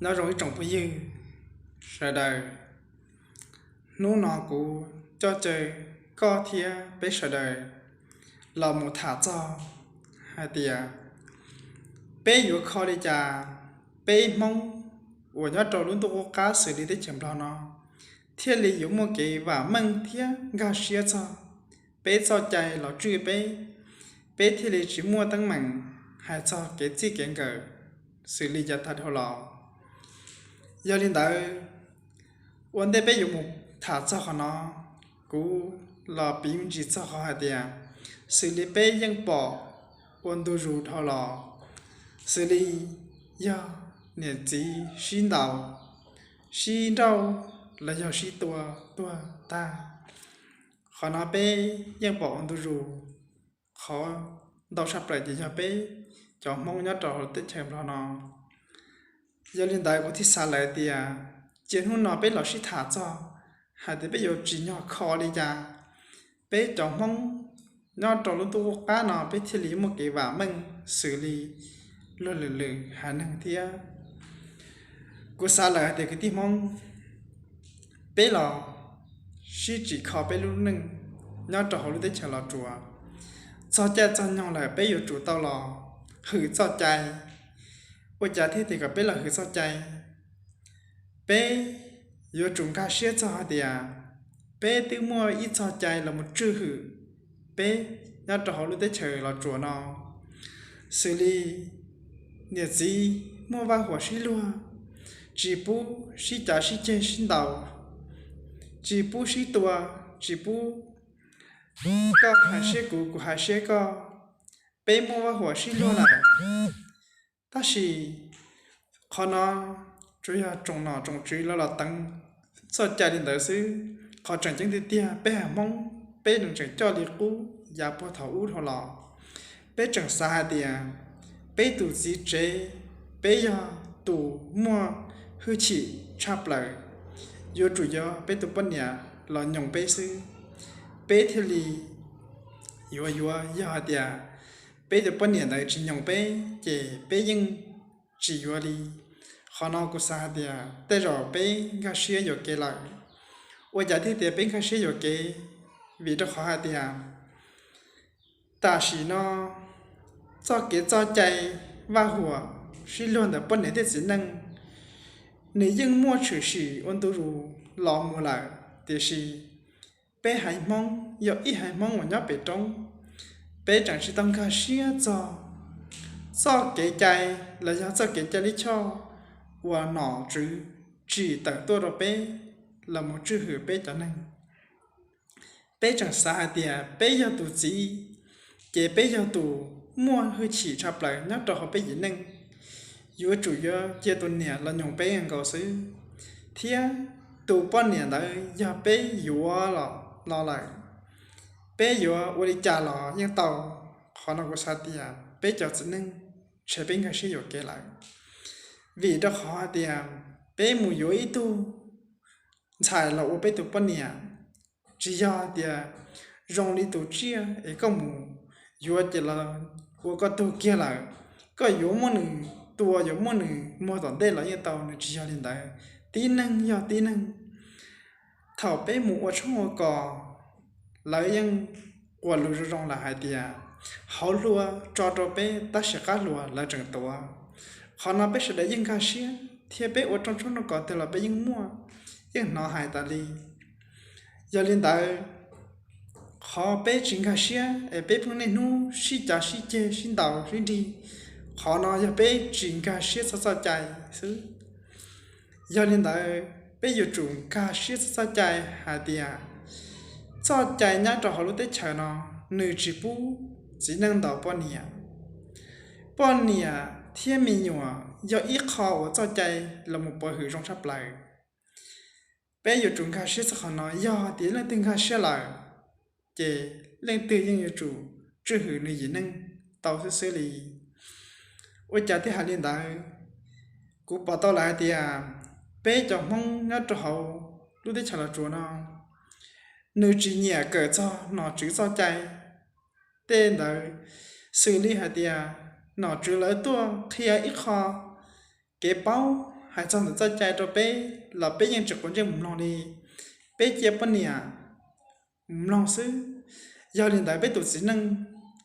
Nyob zoo ib tsoom phooj ywg sawv daws, hnub no kuv coj caw koj thiab peb sawv daws los mus tham txog hais tias peb yuav kho li cas, peb Hmoob uas nyob rau lub ntuj qub qab xws li teb chaws Nplog no thiaj li yuav muaj kev vam meej thiab nkag siab txog peb txoj cai los tswj peb, peb thiaj li tsis muaj teeb meem hais txog kev txij kev nkawm xws li yav tag dhau los. Yog li ntawd, ua ntej peb yuav mus tham txog qhov no, kuv los piv me ntsis txog qhov hais tias xws li peb yeej pom ua ntu zus dhau los, xws li yog niam txiv sib ntaus, sib nrauj, los yog sib tua tuag tag. Qhov no peb yeej pom ua ntu zus, qhov ntau tshaj plaws ces yog peb cov Hmoob nyob rau hauv teb chaws Nplog no. Yog li ntawd kuv thiaj xav lawm tias cia hnub no peb los sib tham txog hais tias peb yuav tsim nyog kho li cas, peb cov Hmoob nyob rau lub ntuj qub qab no peb thiaj li muaj kev vam meej xws li luag lwm lwm haiv neeg thiab. Kuv xav lawm hais tias kwv tij Hmoob, peb los sib tsim kho peb lub neej nyob rau hauv lub teb chaws Los Tsuas. Txog caij txog nyoog lawm peb yuav tsum tau los hwm txoj cai. Ua cas thiaj tias kom peb los hwm txoj cai? Peb yuav tsum nkag siab txog hais tias peb twb muaj ib txoj cai los mus tswj hwm peb nyob rau hauv lub teb chaws Los Tsuas no, xws li niam txiv muaj vaj huam sib luag, tsis pub sib cav sib ceg sib ntaus, tsis pub sib tua, tsis pub koj hais siab kuv, kuv hais siab koj, peb muaj vaj huam sib luag lawm. Tab sis qhov no tsuas yog tsoom nom tsoom tswv los los teev txoj cai li ntawd xwb. Qhov tseem ceeb tiag tiag peb haiv Hmoob peb tseem coj li qub yav puag thaum ub dhau los. Peb tseem xav hais tias peb tus txiv tsev, peb yog tus muaj hwj chim tshaj plaws, yuav tsum yog peb tus poj niam los nyoos peb xwb, peb thiaj li yuav yuav. Yog hais tias peb tus poj niam ntawd tsis nyoos peb ces peb yeej tsis yuav li. Qhov no kuv xav hais tias tej zaum peb nkag siab yuam kev lawm. Ua cas thiaj tias peb nkag siab yuam kev? Vim rau qhov hais tias tam sim no txoj kev txoj cai vaj huam sib luag ntawm poj niam thiab txiv neej, nws yeej muaj tshwm sim ua ntu zus los mus lawm, tiam sis peb haiv Hmoob yog ib haiv Hmoob uas nyob pem roob, peb tseem tsis tau nkag siab txog txoj kev cai los yog txoj kev cai lij choj uas nom tswv tsim tawm tuaj rau peb los mus tswj hwm peb cov neeg. Peb tseem xav hais tias peb yog tus txiv, ces peb yog tus muaj hwj chim tshaj plaws nyob rau hauv peb yim neej, yuav tsum yuav cia tus niam los nyoos peb nkaus xwb, thiab tus poj niam ntawd yog peb yuav los lawm, peb yuav ua li cas los yeej tau. Qhov no kuv xav tias peb cov txiv neej ntshe peb nkag siab yuam kev lawm, vim rau qhov hais tias peb mus yuav ib tug ntxhais los ua peb tus poj niam, tsis yog hais tias zoo li tus tsiaj es koj mus yuav ces los ua koj tug kiag lawm, koj yuav muab nws tua yuav muab nws muag tom ntej los yeej tau, nws tsis yog li ntawd. Tib neeg yog tib neeg. Thaum peb mus ua tshoob ua kos, lawv yeej quas lus zoo zoo lawm hais tias hauv hlua tso rau peb tab sis qab hlua lawv tseem tuav. Qhov no peb sawv daws yeej nkag siab thiab peb ua rooj tshoob rooj kos twg los peb yeej muaj, yeej hnov hais tas li. Yog li ntawd, qhov peb tsis nkag siab es peb pheej niaj hnub sib cav sib ceg sib ntaus sib nrig, qhov no yog peb tsis nkag siab txog txoj cai xwb. Yog li ntawd peb yuav tsum nkag siab txog txoj cai hais tias txoj cai nyob rau hauv lub teb chaws no nws tsis pub txiv neej ntaus poj niam. Poj niam thiab me nyuam yog ib qho uas txoj cai los mus pov hwm zoo tshaj plaws. Peb yuav tsum nkag siab txog qhov no, yog tias leej twg nkag siab lawm, ces leej twg yeej yuav tsum tswj hwm nws yim neej tau xwb xwb li. Ua cas thiaj hais li ntawd? Kuv pom tau lawm hais tias peb cov Hmoob nyob rau hauv lub teb chaws Los Tsuas no, nws tsis nyiam kawm txog nom tswv txoj cai tej ntawd, xws li hais tias nom tswv lawv tuaj qhia ib qho kev paub hais txog ntawm txoj cai rau peb los peb yeej tsis quav ntsej mus mloog li. Peb cia poj niam mus mloog xwb. Yog li ntawd peb tus txiv neej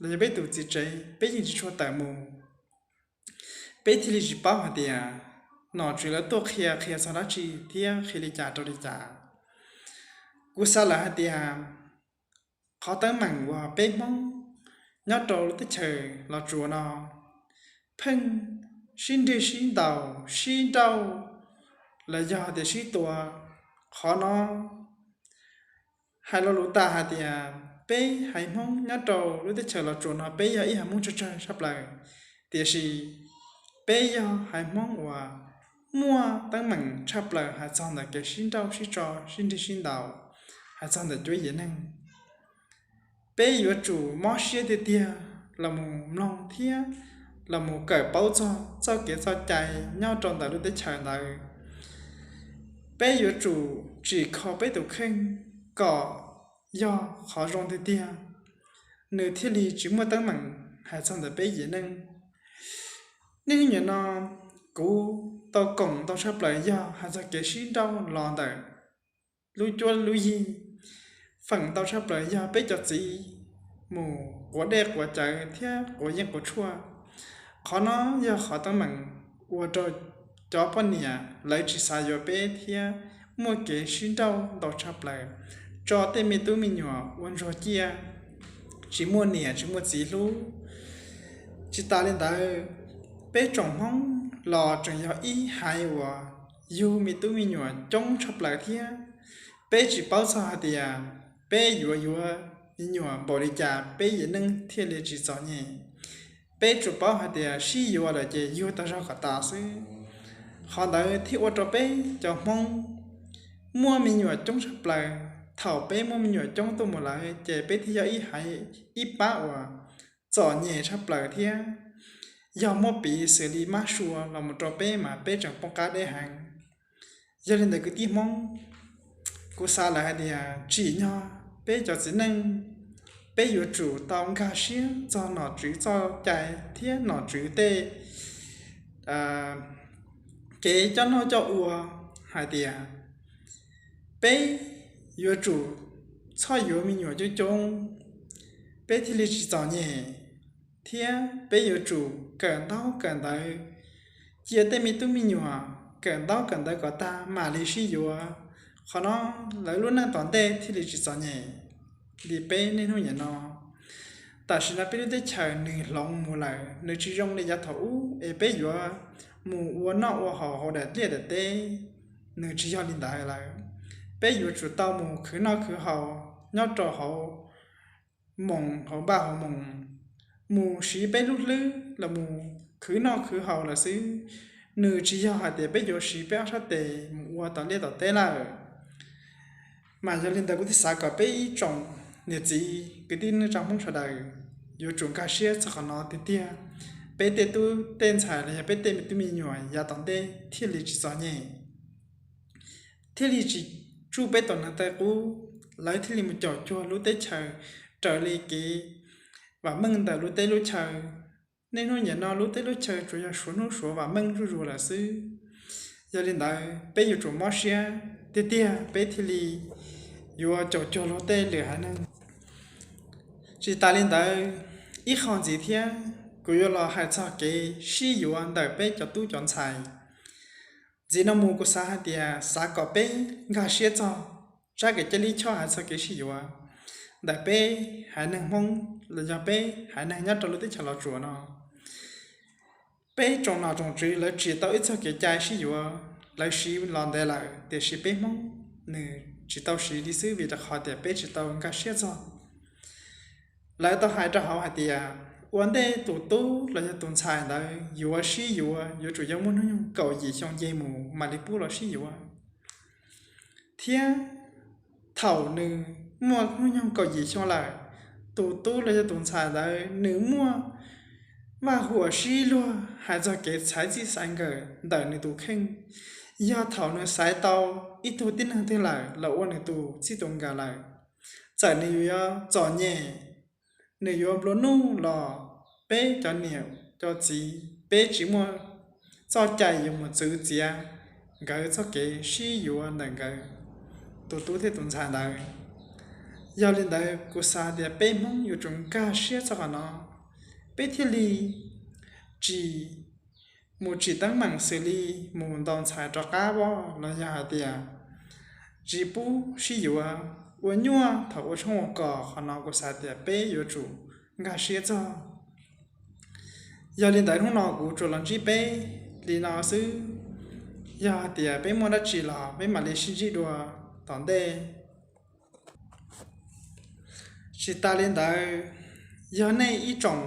los yog peb tus txiv tsev peb yeej tsis tshua tawm mus. Peb thiaj li tsis paub hais tias nom tswv lawv tuaj qhia qhia txog dab tsi thiab qhia li cas rau li cas. Kuv xav lawm hais tias qhov teeb meem uas peb Hmoob nyob rau lub teb chaws Los Tsuas no pheej sib nrig sib ntaus sib nrauj los yog tias sib tua, qhov no hais lo lus tas hais tias peb haiv Hmoob nyob rau lub teb chaws Los Tsuas no peb yog ib haiv Hmoob tsawg tsawg tshaj plaws, tiam sis peb yog haiv Hmoob uas muaj teeb meem tshaj plaws hais txog ntawm kev sib nrauj sib tso sib nrig sib ntaus, hais txog ntawm cuab yim neeg. Peb yuav tsum mob siab tiag tiag los mus mloog thiab los mus kawm paub txog txoj kev txoj cai nyob rau ntawm lub teb chaws ntawd. Peb yuav tsum tsim kho peb tus kheej kom yog qhov zoo tiag tiag, nws thiaj li tsis muaj teeb meem hais txog ntawm peb yim neej. Niaj hnub nim no kuv tau koom ntau tshaj plaws yog hais txog kev sib nrauj los ntawm lub cuab lub yig, feem ntau tshaj plaws yog peb cov txiv mus quav dej quav cawv thiab quav yeeb quav tshuaj. Qhov no yog qhov teeb meem ua rau cov poj niam lawv tsis xav yuav peb thiab muaj kev sib nrauj ntau tshaj plaws, tso tej me tub me nyuam ua ntsuag ciaj, tsis muaj niam tsis muaj txiv hlub. Tsis tas li ntawd, peb tsoom Hmoob los tseem yog ib haiv uas yug me tub me nyuam coob tshaj plaws thiab. Peb tsis paub txog hais tias peb yuav yuav me nyuam npaum li cas peb yim neej thiaj li tsis txom nyem. Peb tsuas paub hais tias sib yuav lawm ces yug tau zog kom tas xwb. Qhov ntawd thiaj ua rau peb cov Hmoob muaj me nyuam coob tshaj plaws. Thaum peb muaj me nyuam coob tuaj mus lawm ces peb thiaj yog ib haiv ib pab uas txom nyem tshaj plaws thiab. Yog muab piv xws li mab sua los mus rau peb mas peb tseem poob qab deb heev. Yog li ntawd kwv tij Hmoob, kuv xav lawm hais tias tsim nyog peb cov txiv neej, peb yuav tsum tau nkag siab txog nom tswv txoj cai thiab nom tswv tej kev coj noj coj ua hais tias peb yuav tsum txhob yuav me nyuam coob coob, peb thiaj li tsis txom nyem, thiab peb yuav tsum kawm ntaub kawm ntawv, cia tej me tub me nyuam kawm ntaub kawm ntawv kom tag mam li sib yuav. Qhov no lawv lub neej tom ntej thiaj li tsis txom nyem li peb niaj hnub nim no. Tam sim no peb lub teb chaws nws hloov mus lawm, nws tsis zoo li yav thaum ub es peb yuav mus ua noj ua haus hauv daim liaj daim teb, nws tsis yog li ntawd lawm. Peb yuav tsum tau mus khwv noj khwv haus nyob rau hauv moos hauv npaj hauv moos, mus siv peb lub hlwb los mus khwv noj khwv haus lawm xwb. Nws tsis yog hais tias peb yuav siv peb ob sab tes mus ua tom liaj tom teb lawm. Mas yog li ntawd kuv thiaj xav kom peb ib tsoom niam txiv kwv tij neej tsa Hmoob sawv daws yuav tsum nkag siab txog qhov no tiag tiag, peb tej tub tej ntxhais los yog peb tej me tub me nyuam yav tom ntej thiaj li tsis txom nyem, thiaj li tsis tsuj peb tus neeg tej qub, lawv thiaj li mus caum cuag lub teb chaws raws li kev vam meej ntawm lub teb lub chaw. Niaj hnub nim no lub teb lub chaw tsuas yog suav hnub suav vam meej zuj zus lawm xwb. Yog li ntawd peb yuav tsum mob siab tiag tiag peb thiaj li yuav caum cuag luag tej lwm haiv neeg. Tsis tas li ntawd, ib qho ntxiv thiab kuv yuav los hais txog kev sib yuav ntawm peb cov tub cov ntxhais. Ntxiv no mus kuv xav hais tias xav kom peb nkag siab txog tsab kev cai lij choj hais txog kev sib yuav ntawm peb haiv neeg Hmoob los yog peb haiv neeg nyob rau lub teb chaws Los Tsuas no. Peb tsoom nom tsoom tswv lawv tsim tau ib txog kev cai sib yuav, lawv siv los ntev lawm tiam sis peb Hmoob nws tsis tau siv li xwb vim rau qhov tias peb tsis tau nkag siab txog. Lawv tau hais rau hauv hais tias ua ntej tus tub los yog tus ntxhais ntawd yuav sib yuav yuav tsum yog muaj hnub nyoog kaum yim xyoo nce mus mam li pub los sib yuav. Thiab thaum nws muaj hnub nyoog kaum yim xyoo lawm, tus tub los yog tus ntxhais ntawd nws muaj vaj huam sib luag hais txog kev xaiv txij xaiv nkawm ntawm nws tus kheej. Yog thaum nws xaiv tau ib tug tib neeg twg lawm los ua nws tus txij tus nkawm lawm, txawm nws yuav txom nyem, nws yuav nplua nuj los peb cov niam cov txiv peb tsis muaj txoj cai yuav mus txwv txiav nkawd txoj kev sib yuav ntawm nkawd tus tub thiab tus ntxhais ntawd. Yog li ntawd kuv xav tias peb Hmoob yuav tsum nkag siab txog qhov no, peb thiaj li tsis mus tsim teeb meem xws li mus ntaus ntxhais rov qab los yog hais tias tsis pub sib yuav, ua nyuaj thaum ua tshoob ua kos. Qhov no kuv xav tias peb yuav tsum nkag siab txog. Yog li ntawd hnub no kuv tsuas los ntsib peb li no xwb. Yog tias peb muaj dab tsi los peb mam li sib ntsib dua tom ntej. Tsis tas li ntawd, yog nej ib tsoom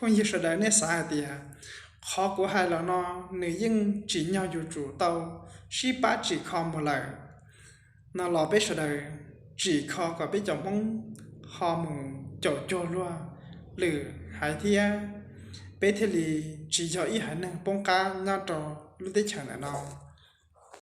phooj ywg sawv daws nej xav hais tias qhov kuv hais los no nws yeej tsim nyog yuav tsum tau sib pab tsim kho mus lawm no los peb sawv daws tsim kho kom peb cov Hmoob ho mus caum cuag luag lwm haiv thiab, peb thiaj li tsis yog ib haiv neeg poob qab nyob rau lub teb chaws ntawm no.